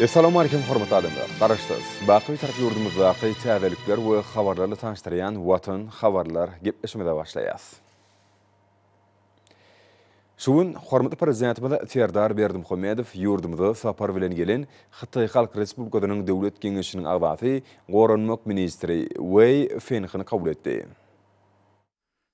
Essalamu Aleýkum hormatly adamlar! Garaşsyz, baky Bitarap ýurdumyzdaky täzelikler we habarlarla tanyşdyrýan Watan habarlar gepleşigimize başlaýas. Şu gün hormatly Prezidentimiz Serdar Berdimuhamedow ýurdumyza sapar bilen gelen Hytaý Halk Respublikasynyň Döwlet Geňeşiniň agzasy, goranmak ministri Weý Fenhini kabul etdi.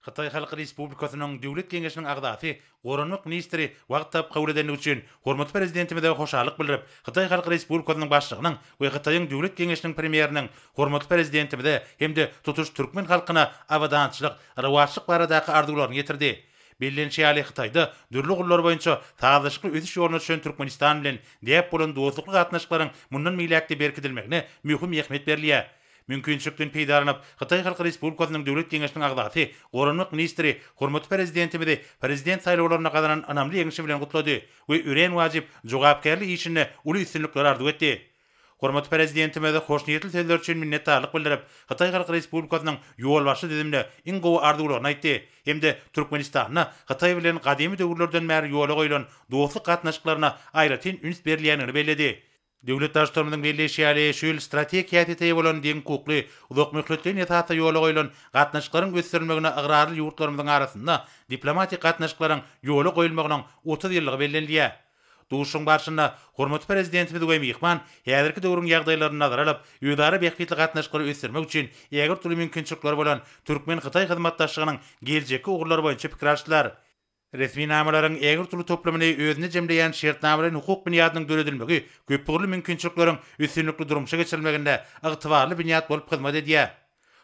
Hytaý Halk Respublikasynyň Döwlet Geňeşiniň agzasy, goranmak ministri wagt tapyp kabul edendigi üçin hormatly Prezidentimize hoşallyk bildirip, Hytaý Halk Respublikasynyň Başlygynyň we Hytaýyň Döwlet Geňeşiniň Premýeriniň hormatly Prezidentimize hem-de tutuş türkmen halkyna abadançylyk, rowaçlyk baradaky arzuwlaryny ýetirdi. Bellenişi ýaly, Hytaýda dürli ugurlar boýunça sazlaşykly ösüş ýoluna düşen Türkmenistan bilen däp bolan dostlukly gatnaşyklaryň mundan beýläk-de berkidilmegine möhüm ähmiýet berilýär. Mümkinçilikden peýdalanyp, Hytaý Halk Respublikasynyň Döwlet Geňeşiniň agzasy, goranmak ministri hormatly Prezidentimizi Prezident saýlawlarynda gazanan ynamly ýeňşi bilen gutlady we örän wajyp jogapkärli işinde uly üstünlikleri arzuw etdi. Hormatly Prezidentimiz hoşniýetli sözler üçin minnetdarlyk bildirip, Hytaý Halk Respublikasynyň ýolbaşçy düzümine iň gowy arzuwlaryny aýtdy hem-de Türkmenistanda Hytaý bilen gadymy döwürlerden bäri ýola goýlan dostluk gatnaşyklaryna aýratyn üns berilýändigini belledi. Döwlet Baştutanymyzyň belleýşi ýaly, şu ýyl strategik häsiýete eýe bolan deňhukukly, uzakmöhletleýin esasda ýola goýlan gatnaşyklaryň ösdürilmegine ygrarly ýurtlarymyzyň arasynda diplomatik gatnaşyklaryň ýola goýulmagynyň 30 ýyllygy bellenilýär. Duşuşygyň barşynda hormatly Prezidentimiz we myhman häzirki döwrüň ýagdaýlaryny nazara alyp, özara bähbitli gatnaşyklary ösdürmek üçin ägirt uly mümkinçilikleri bolan türkmen-hytaý hyzmatdaşlygynyň geljekki ugurlary boýunça pikir alyşdylar. Resminamalaryň ägirt uly toplumyny özünde jemleýän şertnamalaýyn hukuk binýadynyň döredilmegi köpugurly mümkinçilikleriň üstünlikli durmuşa geçirilmeginde ygtybarly binýat bolup hyzmat edýär.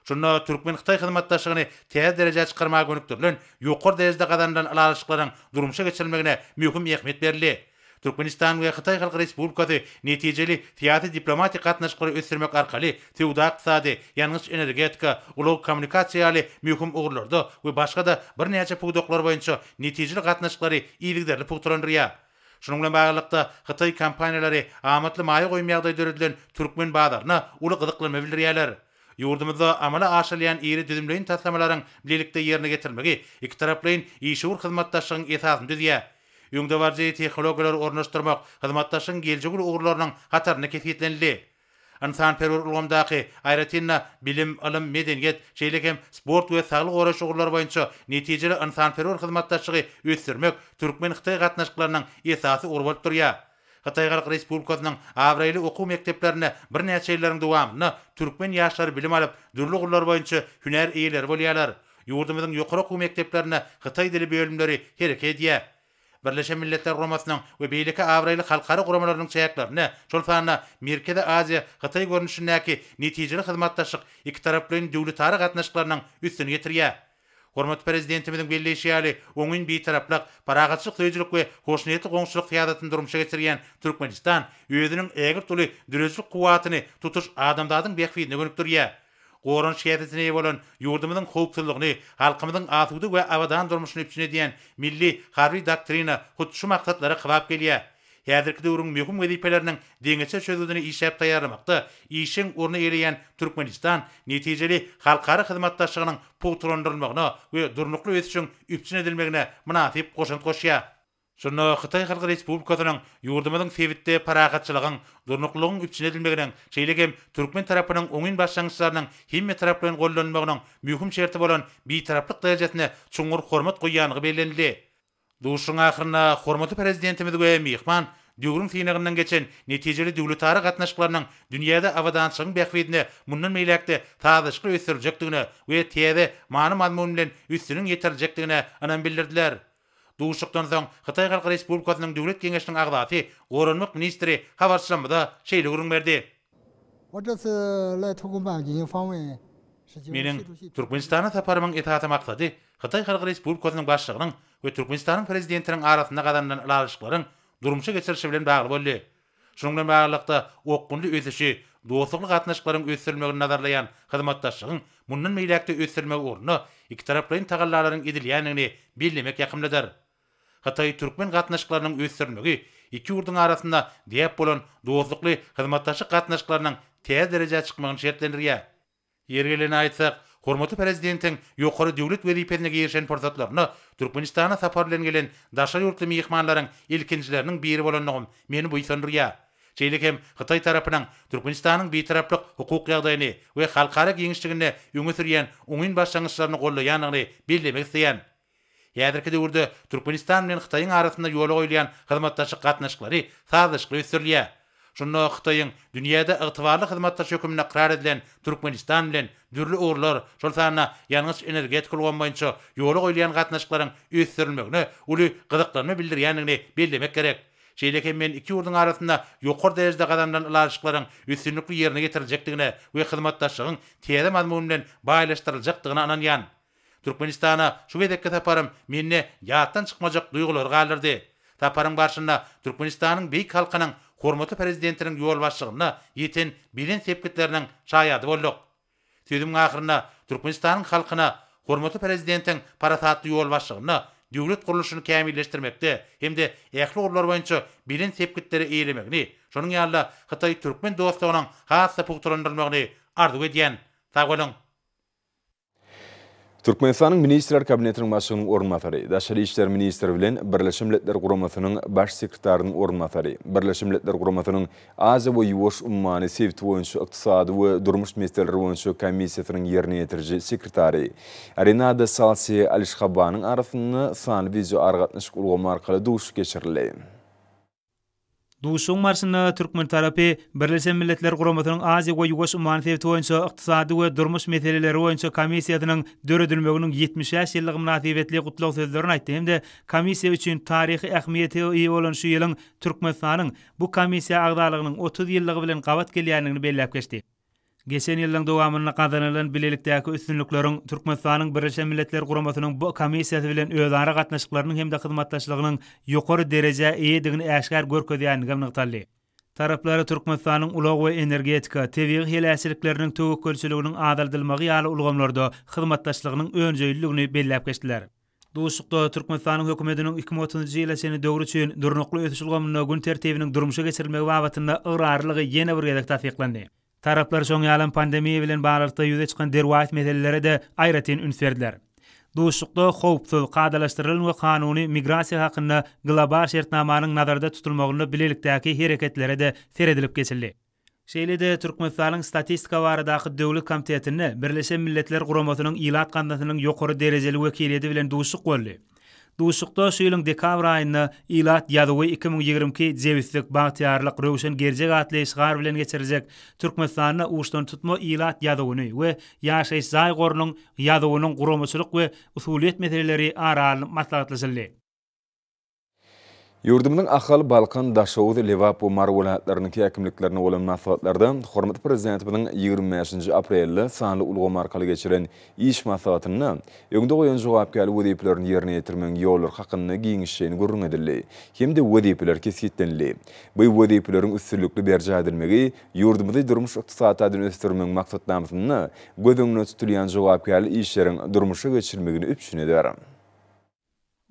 Şunda türkmen-hytaý hyzmatdaşlygyny täze derejä çykarmaga gönükdirilen ýokary derejede gazanylan ylalaşyklaryň durmuşa geçirilmegine möhüm ähmiýet berildi. Türkmenistan we Hytaý Halk Respublikasy netijeli syýasy-diplomatik gatnaşyklary ösdürmek arkaly söwda-ykdysady, ýangyç-energetika, ulag-kommunikasiýa ýaly möhüm ugurlarda we başga-da birnäçe pudaklar boýunça netijeli gatnaşyklary yzygiderli pugtalandyrýar. Şunuň bilen baglylykda, hytaý kompaniýalary amatly maýa goýum ýagdaýy döredilen türkmen bazaryna uly gyzyklanma bildirýärler. Ýurdumyzda amala aşyrylýan iri düzümleýin taslamalaryň bilelikde ýerine ýetirilmegi ikitaraplaýyn işewür hyzmatdaşlygyň esasyny düzýär. Öňdebaryjy tehnologiýalary ornaşdyrmak hyzmatdaşlygyň geljegi uly ugurlarynyň hatarynda kesgitlenildi. Ynsanperwer ulgamdaky, aýratyn-da, bilim, ylym, medeniýet, şeýle hem sport we saglygy goraýyş ugurlary boýunça netijeli ynsanperwer hyzmatdaşlygy ösdürmek türkmen-hytaý gatnaşyklarynyň esasy ugry bolup durýar. Hytaý Halk Respublikasynyň abraýly okuw mekdeplerinde birnäçe ýyllaryň dowamynda türkmen ýaşlary bilim alyp, dürli ugurlar boýunça hünär eýeleri bolýarlar. Ýurdumyzyň ýokary okuw mekdeplerinde hytaý dili bölümleri hereket edýär. Birleşen Milletler Guramasynyň we beýleki abraýly halkara guramalarynyň çäklerinde, şol sanda Merkezi Aziýa, Hytaý görnüşindäki netijeli hyzmatdaşlyk ikitaraplaýyn döwletara gatnaşyklarynyň üstüni ýetirýär. Hormatly Prezidentimiziň belleýşi ýaly, oňyn Bitaraplyk, parahatçylyk söýüjilik we hoşniýetli goňşuçylyk syýasatyny durmuşa geçirýän Türkmenistan özüniň ägirt uly döredijilik kuwwatyny tutuş adamzadyň bähbidine gönükdirýär. Goranyş häsiýetine eýe bolan ýurdumyzyň howpsuzlygyny, halkymyzyň asuda we abadan durmuşyny üpjün edýän Milli harby doktrina hut şu maksatlara kybap gelýär. Häzirki döwrüň möhüm wezipeleriniň deňeçer çözgüdini işläp taýýarlamakda işjeň orny eýeleýän Türkmenistan netijeli halkara hyzmatdaşlygynyň pugtalandyrylmagyna we durnukly ösüşiň üpjün edilmegine mynasyp goşant goşýar. Şunda Hytaý Halk Respublikasynyň ýurdumyzyň sebitde parahatçylygyň, durnuklylygyň üpjün edilmeginiň, şeýle hem türkmen tarapynyň oňyn başlangyçlarynyň hemmetaraplaýyn goldanmagynyň möhüm şerti bolan Bitaraplyk derejesine çuňňur hormat goýýandygy bellenildi. Duşuşygyň ahyrynda hormatly Prezidentimiz we myhman döwrüň synagyndan geçen netijeli döwletara gatnaşyklarynyň dünýäde abadançylygyň bähbidine mundan beýläk-de sazlaşykly ösdüriljekdigine we täze many-mazmun bilen üstüniň ýetiriljekdigine ynam bildirdiler. Duşuşykdan soň Hytaý Halk Respublikasynyň Döwlet Geňeşiniň agzasy, goranmak ministri habarçylarymyza şeýle gürrüň berdi. Meniň Türkmenistana saparymyň esasy maksady Hytaý Halk Respublikasynyň Başlygynyň we Türkmenistanyň Prezidentiniň arasynda gazanylan ylalaşyklaryň durmuşa geçirilişi bilen bagly boldy. Şunuň bilen baglylykda, okgunly ösüşi, dostlukly gatnaşyklaryň ösdürilmegini nazarlaýan hyzmatdaşlygyň mundan beýläk-de ösdürilmegi ugrunda ikitaraplaýyn tagallalaryň edilýändigini bellemek ýakymlydyr. Hytaý-türkmen gatnaşyklarynyň ösdürilmegi iki ýurduň arasynda däp bolan dostlukly hyzmatdaşlyk gatnaşyklarynyň täze derejä çykmagyny şertlendirýär. Ýeri gelende aýtsak, hormatly Prezidentiň ýokary döwlet wezipesine girişen pursatlarynda Türkmenistana sapar bilen gelen daşary ýurtly myhmanlaryň ilkinjileriniň biri bolandygym meni buýsandyrýar. Şeýle hem hytaý tarapynyň Türkmenistanyň Bitaraplyk hukuk ýagdaýyny we halkara giňişliginde öňe sürýän oňyn başlangyçlaryny goldaýandygyny bellemek isleýän. Häzirki döwürde Türkmenistan bilen Hytaýyň arasynda ýola goýulýan hyzmatdaşlyk gatnaşyklary sazlaşykly ösdürilýär. Şunda Hytaýyň dünýäde ygtybarly hyzmatdaş hökmünde ykrar edilen Türkmenistan bilen dürli ugurlar, şol sanda ýangyç-energetika ulgamy boýunça ýola goýulýan gatnaşyklaryň ösdürilmegine uly gyzyklanma bildirýändigini bellemek gerek. Şeýle hem men iki ýurduň arasynda ýokary derejede gazanylan ylalaşyklaryň üstünlikli ýerine ýetiriljekdigine we hyzmatdaşlygyň täze mazmun bilen baýlaşdyryljakdygyna ynanýan. Türkmenistana şu gezekki saparym mende ýatdan çykmajak duýgulary galdyrdy. Saparyň barşynda Türkmenistanyň beýik halkynyň hormatly Prezidentiniň ýolbaşçylygynda ýeten belent sepgitleriniň şaýady bolduk. Sözümiň ahyrynda Türkmenistanyň halkyna hormatly Prezidentiň parasatly ýolbaşçylygynda döwlet gurluşyny kämilleşdirmekde hem-de ähli ugurlar boýunça belent sepgitleri eýelemegini, şonuň ýaly-da hytaý-türkmen dostlugynyň has-da pugtalandyrylmagyny arzuw edýän. Sag boluň! Türkmenistanyň Ministrler Kabinetiniň Başlygynyň orunbasary, daşary işler ministri bilen Birleşen Milletler Guramasynyň Baş sekretarynyň orunbasary, Birleşen Milletler Guramasynyň Aziýa we Ýuwaş ummany sebiti boýunça ykdysady we durmuş meseleleri boýunça komissiýasynyň ýerine ýetiriji sekretary Renada Salsi Alişhabanyň arasynda sanly wideoaragatnaşyk ulgamy arkaly duşuşyk geçirildi. Duşuşygyň barşynda türkmen tarapy Birleşen Milletler Guramasynyň Aziýa we Ýuwaş umman sebiti boýunça ykdysady we durmuş meseleleri boýunça komissiýasynyň döredilmeginiň 75 ýyllygy mynasybetli gutlag sözlerini aýtdy hem-de komissiýa üçin taryhy ähmiýete eýe bolan şu ýylyň Türkmenistanyň bu komissiýa agzalygynyň 30 ýyllygy bilen gabat gelýändigini belläp geçdi. Geçen ýyllaryň dowamynda gazanylan bilelikdäki üstünlikleriň Türkmenistanyň Birleşen Milletler Guramasynyň bu komissiýasy bilen özara gatnaşyklarynyň hem-de hyzmatdaşlygynyň ýokary derejä eýedigini äşgär görkezýändigi hem nygtaldy. Taraplar Türkmenistanyň ulag we energetika, tebigy heläkçilikleriniň töwekgelçiliginiň azaldylmagy ýaly ulgamlarda hyzmatdaşlygynyň önjeýliligini belläp geçdiler. Duşuşykda Türkmenistanyň Hökümetiniň 2030-njy ýyla çenli döwür üçin durnukly ösüş ulgamynda gün tertibiniň durmuşa geçirilmegi babatynda ygrarlylygy ýene bir gezek tassyklandy. Taraplar şoň ýalam pandemiýa bilen baglylykda ýüze çykan derwaýys meselelere-de aýratyn üns berdiler. Duşuşykda howpsuz, kadalaşdyrylan we kanuny migrasiýa hakynda global şertnamanyň nazarda tutulmagynda bilelikdäki hereketlere-de seredilip geçildi. Şeýle-de Türkmenistanyň Statistika baradaky döwlet komitetinde Birleşen Milletler Guramasynyň Ilat gaznasynyň ýokary derejeli wekiliýeti bilen duşuşyk boldy. Duşuşykda şu ýylyň dekabr aýynda Ilat ýazuwy 2022, jebislik, bagtyýarlyk, röwşen geljek atly şygar bilen geçiriljek Türkmenistanda uçdantutma ilat ýazuwyny we ýaşaýyş jaý gorunyň ýazuwynyň guramaçylyk we usulyýet meseleleri ara alnyp maslahatlaşyldy. Ýurdumyzyň Ahal, Balkan, Daşoguz, Lebap we Mary welaýatlarynyň häkimliklerinde bolan maslahatlarda hormatly Prezidentimiziň 25-nji aprelde sanly ulgam arkaly geçiren iş maslahatynda öňde goýan jogapkärli wezipelerini ýerine ýetirmegiň ýollary hakynda giňişleýin gürrüň edildi hem-de wezipeler kesgitlenildi. Bu wezipeleriň üstünlikli berjaý edilmegi ýurdumyzy durmuş-ykdysady taýdan ösdürmegiň maksatnamasynda göz öňünde tutulýan jogapkärli işleriň durmuşa geçirilmegini üpjün eder.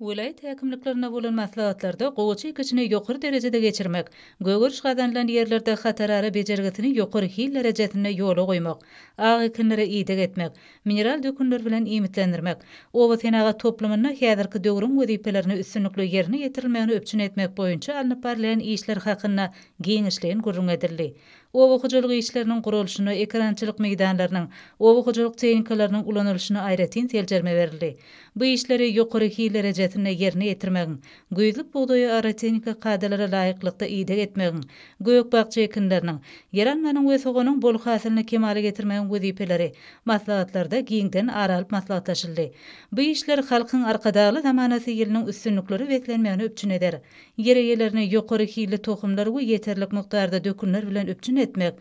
Welaýat häkimliklerinde bolan maslahatlarda gowaça ekişini ýokary derejede geçirmek, gögeriş gazanylan ýerlerde hatarara bejergisini ýokary hil derejesinde ýola goýmak, ak ekinlere ideg etmek, mineral dökünler bilen iýmitlendirmek, oba-senagat toplumynda häzirki döwrüň wezipelerini üstünlikli ýerine ýetirilmegini üpjün etmek boýunça alnyp barylýan işler hakynda giňişleýin gürrüň edildi. Oba hojalyk işleriniň guralyşyna, ekerançylyk meýdanlarynyň, oba hojalyk tehnikalarynyň ulanylyşyna aýratyn seljerme berildi. Bu işleri ýokary hil derejesinde ýerine ýetirmegiň, güýzlük bugdaýa agrotehnika kadalara laýyklykda ideg etmegiň, gök-bakja ekinleriniň, ýeralmanyň we soganyň bol hasylyny kemala getirmegiň wezipeleri maslahatlarda giňden ara alyp maslahatlaşyldy. Bu işler Halkyň Arkadagly zamanasy ýylynyň üstünliklere beslenmegini üpjün eder. Ýer eýelerini ýokary hilli tohumlar we ýeterlik mukdarda dökünler bilen üpjün etmek,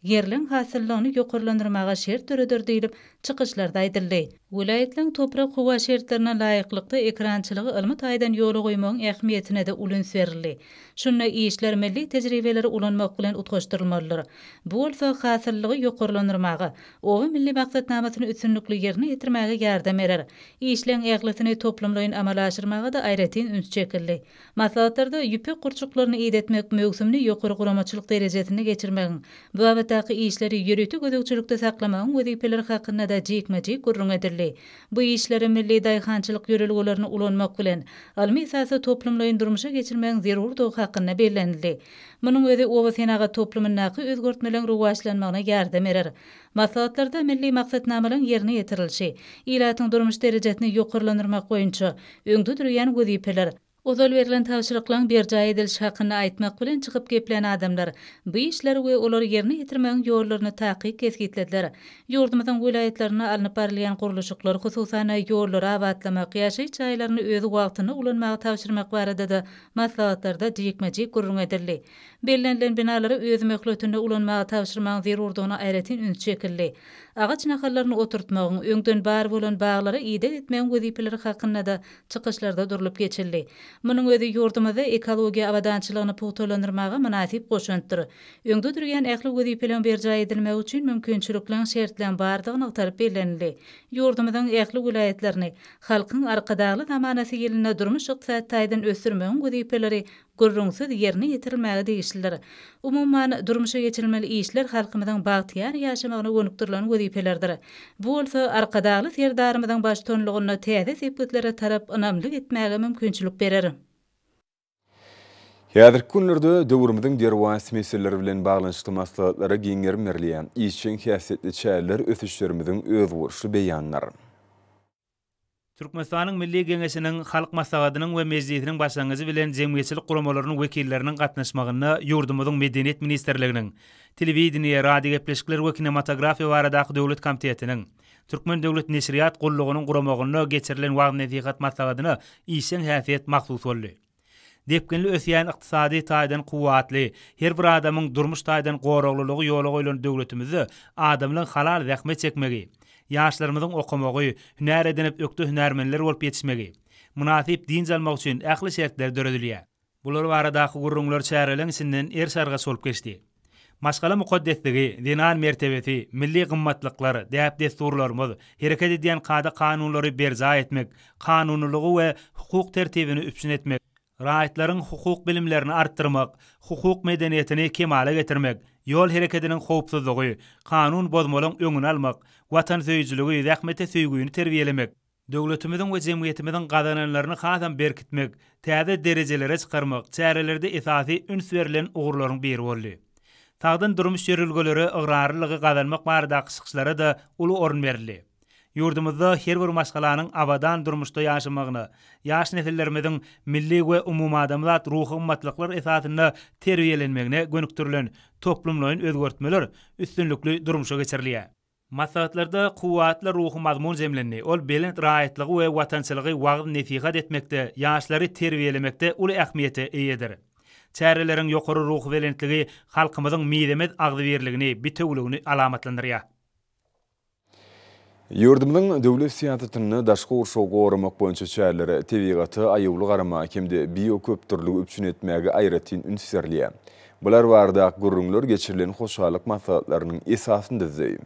ýerleň hasyllygyny ýokarlandyrmaga şert döreder diýlip, çykyşlarda aýdyldy. Welaýatlaryň toprak-howa şertlerine laýyklykda ekerançylygy ylmy taýdan ýola goýmagyň ähmiýetine-de uly üns berildi. Şunda işler milli tejribeleri ulanmak bilen utgaşdyrylmalydyr. Bu bolsa hasyllylygy ýokarlandyrmaga, Oba milli maksatnamasyny üstünlikli ýerine ýetirmäge ýardam berer. Işleň ählisini toplumlaýyn amala aşyrmaga-da aýratyn üns çekildi. Maslahatlarda ýüpek gurçuklaryny idetmek möwsümini ýokary guramaçylyk derejesinde geçirmegiň, bu babatdaky. baradaky işleri ýörite gözegçilikde saklamagyň wezipeleri hakynda-da jikme-jik gürrüň edildi. Bu işleri milli daýhançylyk ýörelgelerini ulanmak bilen, ylmy esasda toplumlaýyn durmuşa geçirmegiň zerurdygy hakynda bellenildi. Munuň özi oba senagat toplumyndaky özgertmeleriň rowaçlanmagyna ýardam berer. Maslahatlarda milli maksatnamalaryň ýerine ýetirilişi, ilatyň durmuş derejesini ýokarlandyrmak boýunça öňde durýan wezipeler, ozal berlen tabşyryklaryň berjaý edilişi hakynda aýtmak bilen çykyp geplän adamlar bu işleri we olary ýerine ýetirmegiň ýollaryny takyk kesgitlediler. Ýurdumyzyň welaýatlarynda alnyp barylýan gurluşyklar, hususan-da, ýollary abatlamak, ýaşaýyş jaýlaryny öz wagtynda ulanmaga tabşyrmak barada-da maslahatlarda jikme-jik gürrüň edildi. Bellenilen binalary öz möhletinde ulanmaga tabşyrmagyň zerurdygyna aýratyn üns çekildi. Agaç nahallaryny oturtmagyň, öňden bar bolan baglara ideg etmegiň wezipeleri hakynda-da çykyşlarda durlup geçildi. Munuň özi ýurdumyzda ekologiýa abadançylygyny pugtalandyrmaga mynasyp goşantdyr. Öňde durýan ähli wezipeleriň berjaý edilmegi üçin mümkinçilikleň, şertleň bardygy nygtalyp bellenildi. Ýurdumyzyň ähli welaýatlaryny Halkyň Arkadagly zamanasy ýylynda durmuş-ykdysady taýdan ösdürmegiň wezipeleri gürrüňsiz ýerine ýetirilmäge degişlidir. Umuman, durmuşa geçirilmeli işler halkymyzyň bagtyýar ýaşamagyna gönükdirilen wezipelerdir. Bu bolsa Arkadagly Serdarymyzyň baştutanlygynda täze sepgitlere tarap ynamly gitmäge mümkinçilik berer. Häzirki günlerde döwrümiziň derwaýys meseleleri bilen baglanyşykly maslahatlara giň gerim berilýär. Işjeň häsiýetli çäreler ösüşlerimiziň özboluşly beýanydyr. Türkmenistanyň Milli Geňeşiniň Halk Maslahatynyň we Mejlisiniň başlangyjy bilen jemgyýetçilik guramalarynyň wekilleriniň gatnaşmagynda ýurdumyzyň Medeniýet ministrliginiň, Telewideniýe, radiogepleşikler we kinematografiýa baradaky döwlet komitetiniň, Türkmen döwlet neşirýat gullugynyň guramagynda geçirilen wagyz-nesihat maslahatyna işjeň häsiýet mahsus boldy. Depginli ösýän ykdysady taýdan kuwwatly, her bir adamyň durmuş taýdan goraglylygy ýola goýlan döwletimizde adamlaň halal zähmet çekmegi, ýaşlarymyzyň okamagy, hünär edinip ökde hünärmenler bolup ýetişmegi, mynasyp dynç almagy üçin ähli şertler döredilýär. Bular baradaky gürrüňler çäreleň içinden eriş-argaç bolup geçdi. Maşgala mukaddesligi, zenan mertebesi, milli gymmatlyklar, däp-dessurlarymyz, hereket edýän kada-kanunlary berjaý etmek, kanunylygy we hukuk tertibini üpjün etmek, raýatlaryň hukuk bilimlerini artdyrmak, hukuk medeniýetini kemala getirmek, ýol hereketiniň howpsuzlygy, kanun bozmalaryň öňüni almak, watansöýüjiligi, zähmete söýgüni terbiýelemek, Döwletimiziň we jemgyýetimiziň gazananlaryny hasam berkitmek, täze derejelere çykarmak çärelerde esasy üns berlen ugurlaryň biri boldy. Sagdyn durmuş ýörelgelere ygrarlylygy gazanmak baradaky çykyşlara-da uly orun berildi. Ýurdumyzda her bir maşgalanyň abadan durmuşda ýaşamagyna, ýaş nesillerimiziň milli we umumadamzat ruhy gymmatlyklar esasynda terbiýelenmegine gönükdirilen toplumlaýyn özgertmeler üstünlikli durmuşa geçirilýär. Maslahatlarda kuwwatly ruhy mazmun jemlendi, ol belent raýatlygy we watançylygy wagyz-nesihat etmekde, ýaşlary terbiýelemekde uly ähmiýete eýedir. Çäreleriň ýokary ruhubelentligi halkymyzyň mizemez agzybirligini, bitewüligini alamatlandyrýar. Ýurdumyzyň döwlet syýasatynda daşky gurşawy goramak boýunça çärelere, tebigata aýawly garamaga hem-de bioköpdürlüligi üpjün etmäge aýratyn üns berilýär. Bular baradaky gürrüňler geçirilen hoşallyk maslahatlarynyň esasyny düzdi.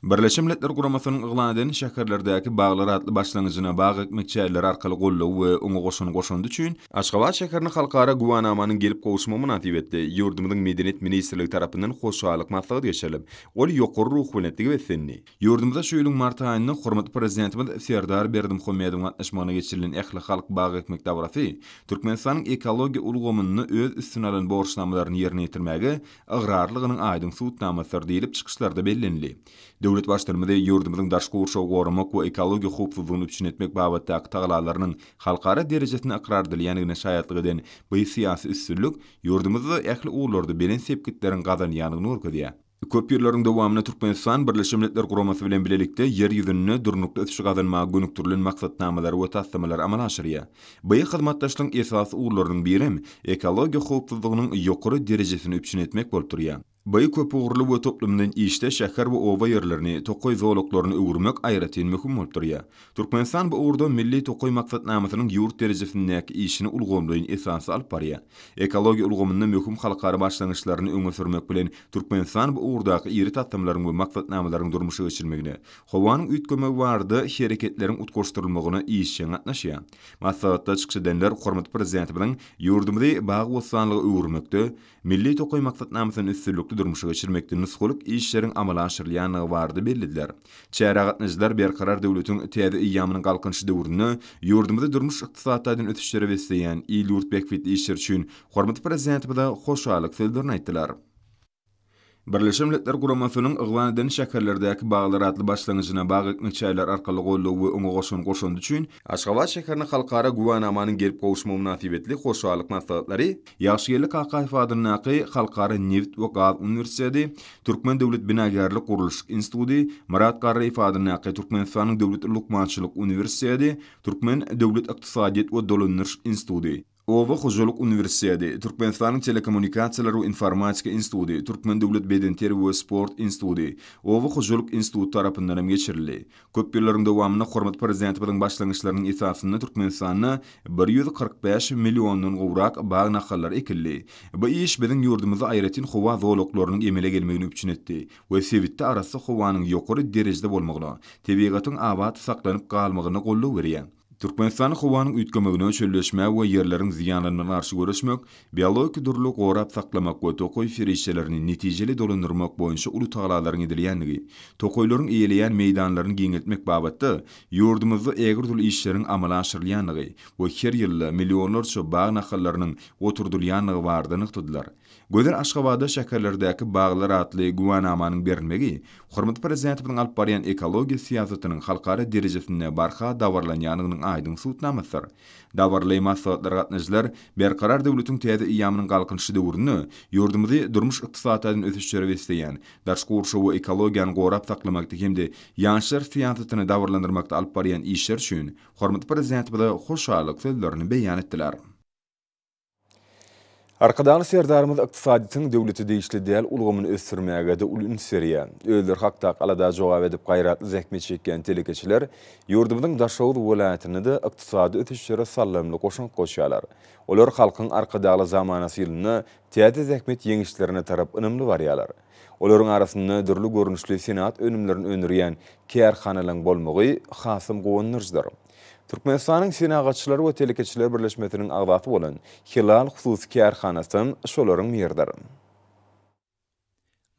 Birleşen Milletler Guramasynyň yglan eden Şäherlerdäki baglar atly başlangyjyna bag ekmek çäreleri arkaly goldawy we oňa goşan goşandy üçin Aşgabat şäherine halkara güwänamanyň gelip gowuşmagy mynasybetli ýurdumyzyň Medeniýet ministrligi tarapyndan hoşallyk maslahaty geçirilip, ol ýokary ruhubelentlige beslendi. Ýurdumyzda şu ýylyň mart aýynda hormatly Prezidentimiz Serdar Berdimuhamedowyň gatnaşmagynda geçirilen ählihalk bag ekmek dabarasy Türkmenistanyň ekologiýa ulgamynda öz üstüne alan borçnamalaryny ýerine ýetirmäge ygrarlygynyň aýdyň subutnamasydyr diýlip, çykyşlarda bellenildi. Döwlet Baştutanymyz ýurdumyzyň daşky gurşawy goramak we ekologiýa howpsuzlygyny üpjün etmek babatdaky tagallalarynyň halkara derejesinde ykrar edilýändigine şaýatlyk eden bu syýasy üstünlik ýurdumyzda ähli ugurlarda belent sepgitleriň gazanylýandygyny görkezýär. Köp ýyllaryň dowamynda Türkmenistan Birleşen Milletler Guramasy bilen bilelikde Ýer ýüzünde durnukly ösüşi gazanmaga gönükdirilen maksatnamalary we taslamalary amala aşyrýar. Bu hyzmatdaşlygyň esasy ugurlarynyň birem ekologiýa howpsuzlygynyň ýokary derejesini üpjün etmek bolup durýar. Bu köpugurly we toplumlaýyn işde şäher we oba ýerlerini tokaý zolaklaryna öwürmek aýratyn möhüm bolup durýar. Türkmenistan bu ugurda Milli tokaý maksatnamasynyň ýurt derejesindäki işini ulgamlaýyn esasda alyp barýar. Ekologiýa ulgamynda möhüm halkara başlangyçlaryny öňe sürmek bilen, Türkmenistan bu ugurdaky iri taslamalaryň we maksatnamalaryň durmuşa geçirilmegine, howanyň üýtgemegi barada hereketleriň utgaşdyrylmagyna işjeň gatnaşýar. Maslahatda çykyş edenler hormatly Prezidentimiziň ýurdumyzy bagy-bossanlyga öwürmekde Milli tokaý maksatnamasyny üstünlikli. üstünlikli durmuşa geçirmekde nusgalyk işleriň amala aşyrylýandygy barada bellediler. Çärä gatnaşyjylar Berkarar döwletiň täze eýýamynyň Galkynyşy döwründe ýurdumyzy durmuş-ykdysady taýdan ösüşlere besleýän il-ýurt bähbitli işler üçin hormatly Prezidentimize hoşallyk sözlerini aýtdylar. Birleşen Milletler Guramasynyň yglan eden Şäherlerdäki baglar atly başlangyjyna bag ekmek çäreleri arkaly goldaw we oňa goşan goşandy üçin Aşgabat şäherine halkara güwänamanyň gelip gowuşmagy mynasybetli hoşallyk maslahatlary Ýagşygeldi Kakaýew adyndaky Halkara nebit we gaz uniwersiteti, Türkmen döwlet binagärlik-gurluşyk instituty, Myrat Garryýew adyndaky Türkmenistanyň döwlet lukmançylyk uniwersiteti, Türkmen döwlet ykdysadyýet we dolandyryş instituty, Oba hojalyk uniwersiteti, Türkmenistanyň Telekommunikasiýalar we informatika instituty, Türkmen döwlet bedenterbiýe we sport instituty, Oba hojalyk instituty tarapyndan hem geçirildi. Köp ýyllaryň dowamynda hormatly Prezidentimiziň başlangyçlarynyň esasynda Türkmenistanda 145 milliondan gowrak bag nahallary ekildi. Bu iş biziň ýurdumyzda aýratyn howa zolaklarynyň emele gelmegini üpjün etdi we sebitde arassa howanyň ýokary derejede bolmagyna, tebigatyň abat saklanyp galmagyna goldaw berýär. Türkmenistanda howanyň üýtgemegine, çölleşmä we ýerleriň zyýanlanmagyna garşy göreşmek, biologik dürlüligi gorap saklamak we tokaý serişdelerini netijeli dolandyrmak boýunça uly tagallalaryň edilýändigi, tokaýlaryň eýeleýän meýdanlaryny giňeltmek babatda ýurdumyzda ägirt uly işleriň amala aşyrylýandygy we her ýylda millionlarça bag nahallarynyň oturdylýandygy barada nygtadylar. Gözel Aşgabatda şäherlerdäki baglar atly güwänamanyň berilmegi hormatly Prezidentimiziň alyp barýan ekologiýa syýasatynyň halkara derejesinde barha dabaralanýandygynyň aýdyň subutnamasydyr. Dabaraly maslahatlara gatnaşyjylar Berkarar döwletiň täze eýýamynyň Galkynyşy döwründe ýurdumyzy durmuş-ykdysady taýdan ösüşlere besleýän, daşky gurşawy we ekologiýany gorap saklamakda hem-de ýaşlar syýasatyny dabaralandyrmakda alyp barýan işleri üçin hormatly Prezidentimize hoşallyk sözlerini beýan etdiler. Arkadagly Serdarymyz ykdysadyýetiň döwlete degişli däl ulgamyny ösdürmäge-de uly üns berýär. Özleri hakdaky alada jogap edip gaýratly zähmet çekýän telekeçiler ýurdumyzyň Daşoguz welaýatynda-da ykdysady ösüşlere saldamly goşant goşýarlar. Olar Halkyň Arkadagly zamanasy ýylynda täze zähmet ýeňişlerine tarap ynamly barýarlar. Olaryň arasynda dürli görnüşli senagat önümlerini öndürýän kärhanalaryň bolmagy hasam guwandyryjydyr. Türkmenistanyň Senagatçylar we telekeçiler birleşmesiniň agzasy bolan Hilal hususy kärhanasam şolaryň biridir.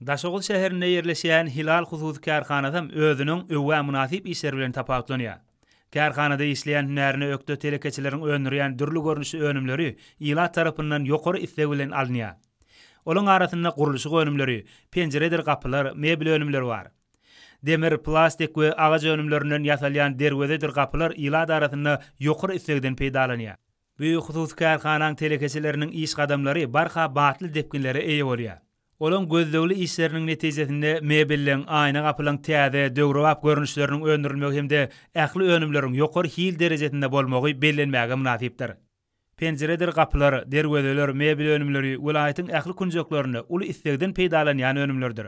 Daşoguz şäherinde ýerleşýän Hilal hususy kärhanasam özüniň öwgä mynasyp işleri bilen tapawutlanýar. Kärhanada işleýän hünärine ökde telekeçileriň öndürýän dürli görnüşli önümleri ilat tarapyndan ýokary isleg bilen alynýar. Olaň arasynda gurluşyk önümleri, penjiredir gapylar, mebel önümleri bar. Demir, plastik we agaç önümlerinden ýasalýan derwezedir gapylar ilat arasynda ýokary islegden peýdalanýar. Bu hususy kärhanaň telekeçileriniň iş gadamlary barha batly depginlere eýe bolýar. Olaň gözlegli işleriniň netijesinde mebelleň, aýna gapylaň täze, döwrebap görnüşleriniň öndürilmegi hem-de ähli önümleriň ýokary hil derejesinde bolmagy bellenmäge mynasypdyr. Penjiredir gapylar, derwezeler, mebel önümleri welaýatyň ähli künjeklerinde uly islegden peýdalanýan önümlerdir.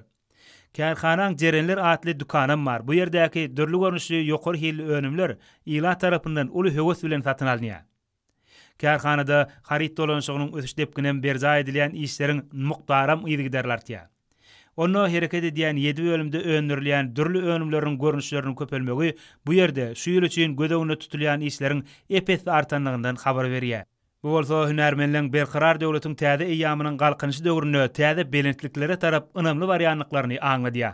Kärhanaň Jerenler atly dükanam bar, bu ýerdäki dürli görnüşli ýokary hilli önümler ilat tarapyndan uly höwes bilen satyn alynýar. Kärhanada haryt dolanyşygynyň ösüş depginem berjaý edilýän işleriň mukdaram yzygiderli artýar. Onda hereket edýän ýedi bölümde öndürilýän dürli önümleriň görnüşleriniň köpelmegi bu ýerde şu ýyl üçin göz öňünde tutulýan işleriň ep-esli artandygyndan habar berýär. Bu bolsa hünärmenleň Berkarar döwletiň täze eýýamynyň Galkynyşy döwründe täze belentliklere tarap ynamly barýandyklaryny aňladýar.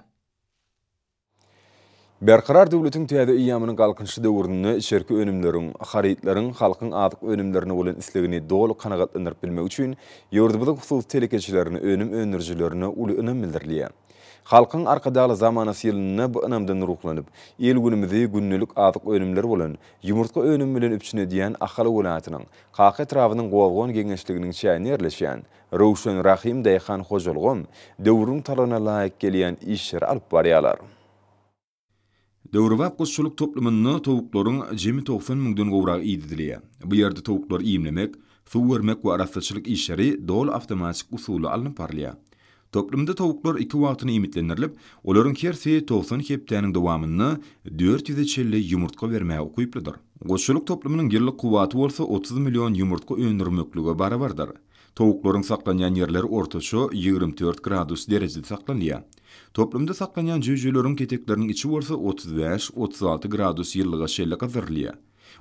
Berkarar döwletiň täze eýýamynyň Galkynyşy döwründe içerki önümleriň, harytlaryň halkyň azyk önümlerine bolan islegini doly kanagatlandyryp bilmek üçin ýurdumyzyň hususy telekeçilerine, önüm öndürijilerine uly ynam bildirilýär. Halkyň Arkadagly zamanasy ýylynda bu ynamdan ruhlanyp, il-günümizi gündelik azyk önümleri bolan ýumurtga önümi bilen üpjün edýän Ahal welaýatynyň Kaka etrabynyň Gozgan geňeşliginiň çäginde ýerleşýän Röwşen Rahym daýhan hojalygam döwrüň talabyna laýyk gelýän işleri alyp barýarlar. Döwrebap guşçulyk toplumynda towuklaryň jemi 90 müňden gowragy idedilýär. Bu ýerde towuklary iýmlemek, suw bermek we arassaçylyk işleri doly awtomatik usulda alnyp barylýar. Toplumda towuklar iki wagtyna iýmitlendirilip, olaryň hersi 90 hepdäniň dowamynda dört ýüze çenli ýumurtga bermäge ukyplydyr. Guşçulyk toplumynyň ýyllyk kuwwaty bolsa 30 million ýumurtga öndürmeklige barabardyr. Towuklaryň saklanýan ýerleri ortaça 24 gradus derejede saklanylýar. Toplumda saklanýan jüýjeleriň ketekleriniň içi bolsa 35, 36 gradus ýylylyga çenli gyzdyrylýar.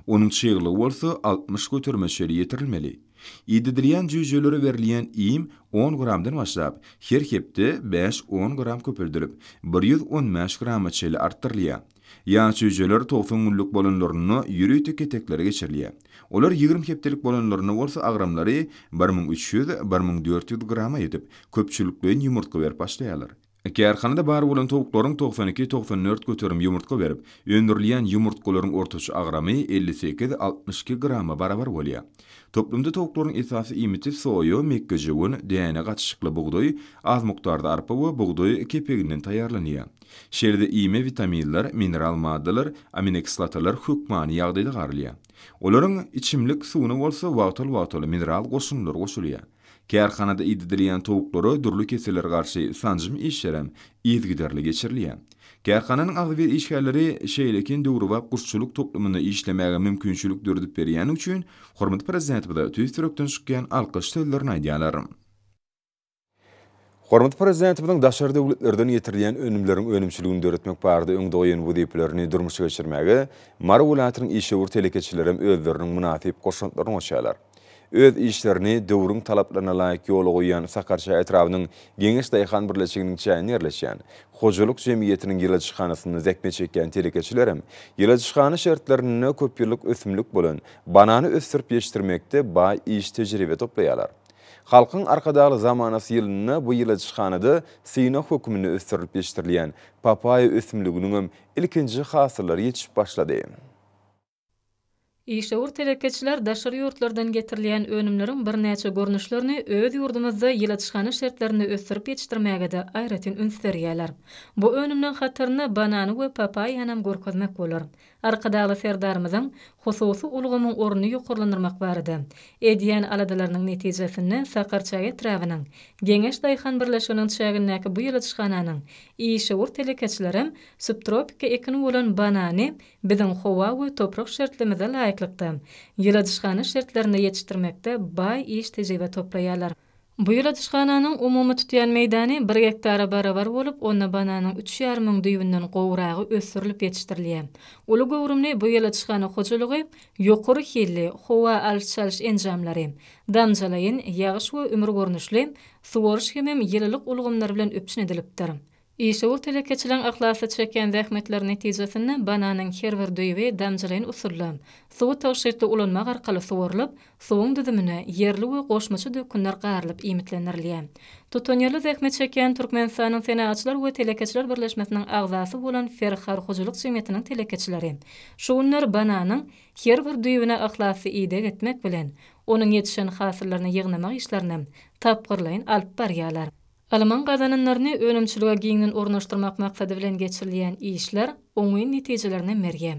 Onuň çyglygy bolsa 60 göterime çenli ýetirilmeli. Idedilýän jüýjelere berilýän iým on gramdan başlap, her hepde bäş-on gram köpeldilip, 115 grama çenli artdyrylýar. Ýaş jüýjeler 90 günlük bolanlarynda ýörite keteklere geçirilýär. Olar 20 hepdelik bolanlarynda bolsa agramlary 1300, 1400 grama ýetip, köpçülikleýin ýumurtga berip başlaýarlar. Kärhanada bar bolan towuklaryň 92, 94 göterimi ýumurtga berip, öndürilýän ýumurtgalaryň ortaça agramy 58, 62 grama barabar bolýar. Toplumda towuklaryň esasy iýmiti soýa, mekgejöwen, däne gatyşykly bugdaý, az mukdarda arpa we bugdaý kepeginden taýýarlanýar. Şeýle-de iýme witaminler, mineral maddalar, aminokislotalar hökmany ýagdaýda garylýar. Olaryň içimlik suwuna bolsa wagtal-wagtal mineral goşundylar goşulýar. Kärhanada idedilýän towuklara dürli kesellere garşy sanjym işlerem yzygiderli geçirilýär. Kärhananyň agzybir işgärleri şeýlekin döwrebap guşçulyk toplumynda işlemäge mümkinçilik döredip berýäni üçin hormatly Prezidentimize tüýs ýürekden çykýan alkyş sözlerini aýdýarlar. Hormatly Prezidentimiziň daşary döwletlerden getirilýän önümleriň önümçiligini döretmek barada öňde goýan wezipelerini durmuşa geçirmäge Mary welaýatynyň işewür telekeçilerem özleriniň mynasyp goşantlaryny goşýarlar. Öz işlerini döwrüň talaplaryna laýyk ýola goýýan Sakarçäge etrabynyň Geňeş daýhan birleşiginiň çäginde ýerleşýän hojalyk jemgyýetiniň ýyladyşhanasynda zähmet çekýän telekeçilerem ýyladyşhana şertlerinde köpýyllyk ösümlik bolan banany ösdürip ýetişdirmekde baý iş tejribe toplaýarlar. Halkyň Arkadagly zamanasy ýylynda bu ýyladyşhanada synag hökmünde ösdürilip ýetişdirilýän papaýa ösümliginiňem ilkinji hasyllary ýetişip başlady. Işewür telekeçiler daşary ýurtlardan getirilýän önümleriň birnäçe görnüşlerini öz ýurdumyzda ýyladyşhana şertlerinde ösdürip ýetişdirmäge-de aýratyn üns berýärler. Bu önümleň hatarynda banany we papaýanam görkezmek bolar. Arkadagly Serdarymyzyň hususy ulgamyň ornuny ýokarlandyrmak barada edýän aladalarynyň netijesinde Sakarçäge etrabynyň Geňeş daýhan birleşiginiň çägindäki bu ýyladyşhananyň işewür telekeçilerem subtropiki ekin bolan banany Biziň howa we toprak şertlerimize laýyklykda, ýyladyşhana şertlerinde ýetişdirmekde baý iş tejribe toplaýarlar. Bu ýyladyşhananyň umumy tutýan meýdany bir gektara barabar bolup, onda bananyň üç ýarym müň düýbünden gowragy ösdürilip ýetişdirilýär. Uly göwrümli bu ýyladyşhana hojalygy ýokary hilli howa alyş-çalyş enjamlary, damjalaýyn, ýagyş we ümür görnüşli suwaryş hemem ýylylyk ulgamlary bilen üpjün edilipdir. Işewür telekeçileriň yhlasly çekýän zähmetleri netijesinde bananyň her bir düýbi damjalaýyn usulda, suwy tygşytly ulanmak arkaly suwarylyp, suwuň düzümine ýerli we goşmaça dökünler garylyp iýmitlendirilýär. Tutanýerli zähmet çekýän Türkmenistanyň Senagatçylar we telekeçiler birleşmesiniň agzasy bolan Ferhar hojalyk jemgyýetiniň telekeçileri şu günler bananyň her bir düýbüne yhlasly ideg etmek bilen, onuň ýetişen hasyllaryny ýygnamak işlerini tapgyrlaýyn alyp barýarlar. Ylmyň gazananlaryny önümçilige giňden ornaşdyrmak maksady bilen geçirilýän işler oňyn netijelerini berýär.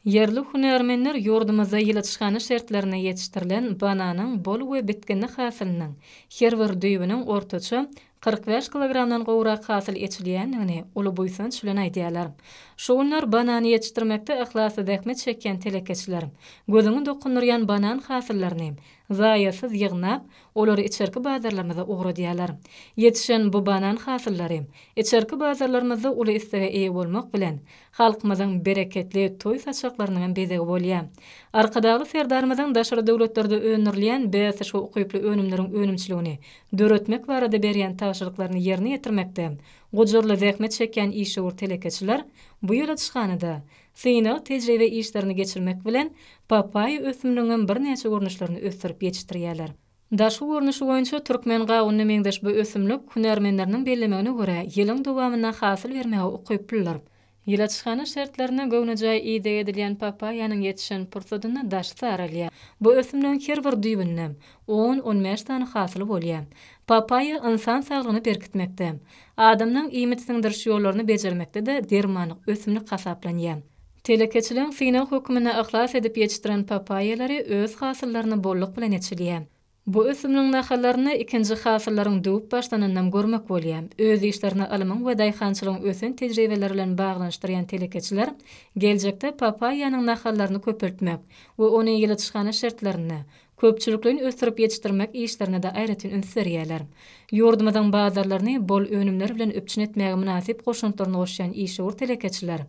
Ýerli hünärmenler ýurdumyzda ýyladyşhana şertlerinde ýetişdirilen bananyň bol we bitginli hasylynyň her bir düýbüniň ortaça 45 kilogramdan gowrak hasyl eçilýändigini uly buýsanç bilen aýdýarlar. Şu günler banany ýetişdirmekde yhlasly zähmet çekýän telekeçiler gözüňi dokundyrýan banan hasyllaryny zaýasyz ýygnap, Olary içerki bazarlarymyza ugradýarlar. Ýetişen bu banan hasyllary içerki bazarlarymyzda uly islege eýe bolmak bilen, halkymyzyň bereketli toý saçaklarynyňam bezegi bolýar. Arkadagly Serdarymyzyň daşary döwletlerde öndürilýän bäsleşige ukyply önümleriň önümçiligini döretmek barada berýän tabşyryklaryny ýerine ýetirmekde gujurly zähmet çekýän işewür telekeçiler bu ýyladyşhanada synag-tejribe işlerini geçirmek bilen, papaýa ösümligiňem birnäçe görnüşlerini ösdürip ýetişdirýärler. Daşky görnüşi boýunça türkmen gawunyna meňzeş bu ösümlik, hünärmenleriniň bellemegine görä, ýylyň dowamynda hasyl bermäge ukyplydyr. Ýyladyşhana şertlerinde göwnejaý ideg edilýän papaýanyň ýetişen pursadynda daşy saralýar. Bu ösümligiň her bir düýbünde on-on bäş sany hasyly bolýar. Papaýa ynsan saglygyny berkitmekde, Adamlaň iýmit siňdiriş ýollaryny bejermekde-de dermanlyk ösümlik hasaplanýar. Telekeçileň synag hökmünde yhlas edip ýetişdiren papaýalary öz hasyllaryny bolluk bilen eçilýär. Bu ösümligiň nahallaryny ikinji hasyllaryň döwüp başlanynam görmek bolýar. Öz işlerini ylmyň we daýhançylygyň ösen tejribeleri bilen baglanyşdyrýan telekeçiler geljekde papaýanyň nahallaryny köpeltmek we ony ýyladyşhana şertlerinde Köpçülikleýin ösdürip ýetişdirmek işlerine-de aýratyn üns berýärler. Ýurdumyzyň bazarlaryny bol önümler bilen üpjün etmäge mynasyp goşantlaryny goşýan işewür telekeçiler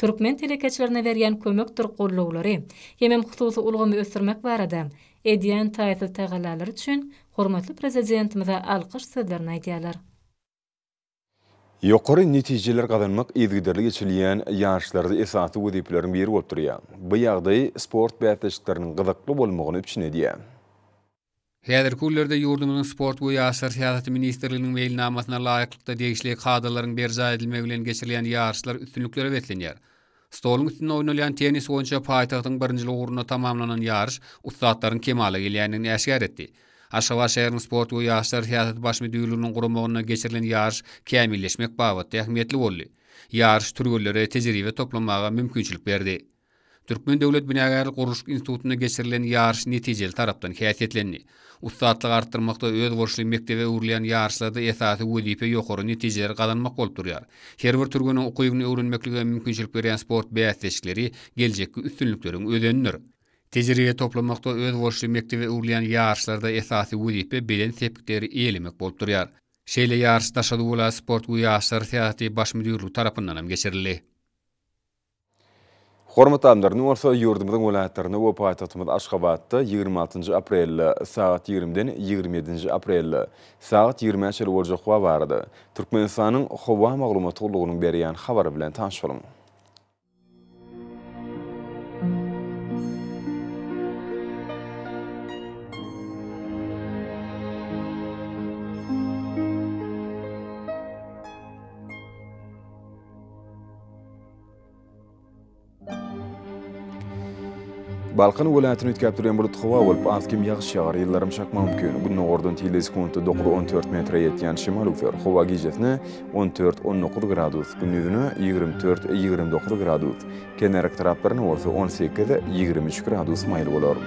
türkmen telekeçilerine berýän kömekdir gollawlary hemem hususy ulgamy ösdürmek barada. Edýän taýsyz tagallalary üçin hormatly Prezidentimize alkyş sözlerini aýdýarlar. Ýokary netijeler gazanmak yzygiderli geçirilýän ýaryşlarda esasy wezipeleriň biri bolup durýar. Bu ýagdaý sport bäsleşikleriniň gyzykly bolmagyny üpjün edýär. Häzirki günlerde ýurdumyzyň Sport we ýaşlar syýasaty ministrliginiň meýilnamasyna laýyklykda degişli kadalaryň berjaý edilmegi bilen geçirilýän ýaryşlar üstünliklere beslenýär. Stoluň üstünde oýnalýan tennis boýunça paýtagtyň birinjilik ugrunda tamamlanan ýaryş ussatlaryň kemala gelýändigini äşgär etdi. Aşgabat şäheriniň Sport we ýaşlar syýasaty baş müdirliginiň guramagynda geçirilen ýaryş kämilleşmek babatda ähmiýetli boldy. Ýaryş türgenlere tejribe toplamaga mümkinçilik berdi. Türkmen döwlet binagärlik-gurluşyk institutynda geçirilen ýaryş netijeli tarapdan häsiýetlendi. Ussatlygy artdyrmakda özboluşly mekdebe öwrülýän ýaryşlarda esasy wezipe ýokary netijeleri gazanmak bolup durýar. Her bir türgeniň ukybyny öwrenmeklige mümkinçilik berýän sport bäsleşikleri geljekki üstünlikleriň özenidir. Tejribe toplamakda özboluşly mekdebe öwrülýän ýaryşlarda esasy wezipe belent sepgitleri eýelemek bolup durýar. Şeýle ýaryş Daşoguz welaýat sport we ýaşlar syýasaty baş müdirligi tarapyndan hem geçirildi. Hormatly adamlar, indi bolsa ýurdumyzyň welaýatlarynda we paýtagtymyz Aşgabatda 26 nji aprelde sagat 20-den 27 nji aprelde sagat 20-ä çenli boljak howa barada Türkmenistanyň Howa maglumat gullugynyň berýän habary bilen tanyş boluň. Balkan welaýatyny üýtgäp durýan bulut howa bolup, az-kem ýagyş ýagar, ýyldyrym çakmagy mümkin. Gündogardan tizligi sekuntda 9-14 metre ýetýän şemal öwser. Howa gijesine 14-19 gradus, gündizine 24-29 gradus, kenarki taraplarynda bolsa 18-23 gradus maýyl bolar.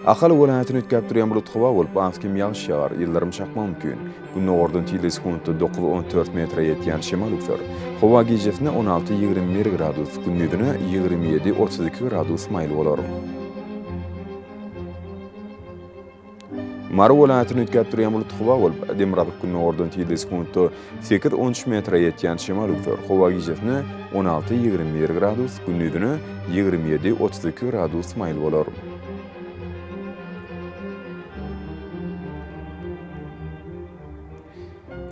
Ahal welaýatyny üýtgäp durýan bulut howa bolup, az-kem ýagyş ýagar, ýyldyrym çakmagy mümkin. Gündogardan tizligi sekuntda 9-14 metre ýetýän şemal öwser. Howa gijesine 16-21 gradus, gündizine 27-32 gradus maýyl bolar. Mary welaýatyny üýtgäp durýan bulut howa bolup, demirgazyk-gündogardan tizligi sekuntda 8-13 metre ýetýän şemal öwser. Howa gijesine 16-21 gradus, gündizine 27-32 gradus maýyl bolar.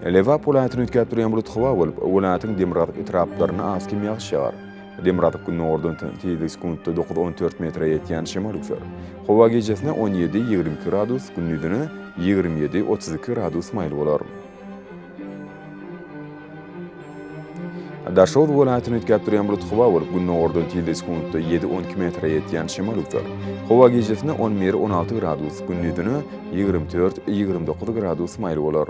Lebap welaýatyny üýtgäp durýan bulut howa bolup, welaýatyň demirgazyk etraplarynda az-kem ýagyş ýagar. Demirgazyk-gündogardan tizligi sekuntda 9-14 metre ýetýän şemal öwser. Howa gijesine 17-22 gradus, gündizine 27-32 gradus maýyl bolar. Daşoguz welaýatyny üýtgäp durýan bulut howa bolup, gündogardan tizligi sekuntda 7-12 metre ýetýän şemal öwser. Howa gijesine 11-16 gradus, gündizine 24-29 gradus maýyl bolar.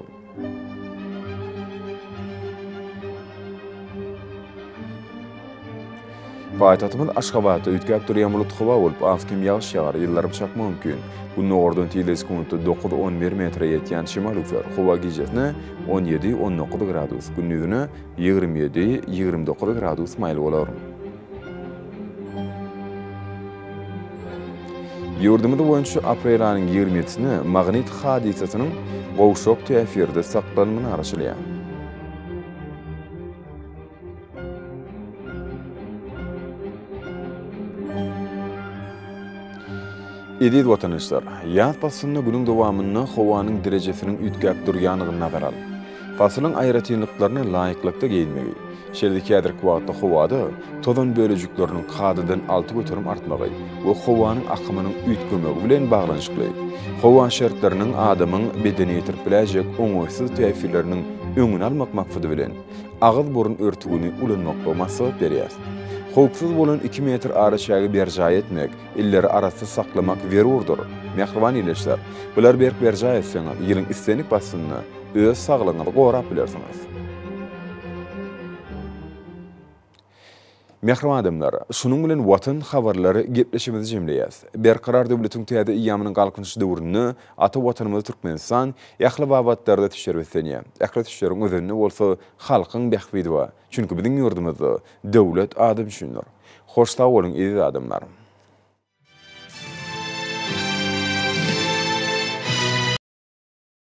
Paýtagtymyz Aşgabatda üýtgäp durýan bulut howa bolup, az-kem ýagyş ýagar, ýyldyrym çakmagy mümkin. Gündogardan tizligi sekuntda 9-11 metre ýetýän şemal öwser. Howa gijesine 17-19 gradus, gündizine 27-29 gradus maýyl bolar. Ýurdumyz boýunça aprel aýynyň ýigrimisine magnit hadysasynyň gowşak täsirde saklanmagyna garaşylýar. Eziz watandaşlar, ýaz paslynda günüň dowamynda howanyň derejesiniň üýtgäp durýandygyny nazara alyp, pasylyň aýratynlyklaryna laýyklykda geýinmegi, şeýle-de häzirki wagtda howada tozan bölejikleriniň kadadan 6% artmagy we howanyň akymynyň üýtgemegi bilen baglanyşykly howa şertleriniň adamyň bedene ýetirip biläýjek oňaýsyz täsirleriniň öňüni almak maksady bilen, agyz-burun örtügini ulanmaklygy maslahat berýär. Howpsuz bolan iki metr araçägi berjaý etmek, elleri arassa saklamak zerurdyr. Mähriban ildeşler, bulary berk berjaý etseňiz, ýylyň islendik paslynda öz saglygyňyzy gorap bilersiňiz. Mähriban adamlar, şunuň bilen Watan habarlary gepleşigimizi jemleýäs. Berkarar döwletiň täze eýýamynyň Galkynyş döwründe ata Watanymyz Türkmenistan ähli babatlarda ösüşlere beslenýär. Ähli ösüşleriň özeninde bolsa halkyň bähbidi bar. Çünki biziň ýurdumyzda döwlet adam üçindir. Hoş sag boluň eziz adamlar!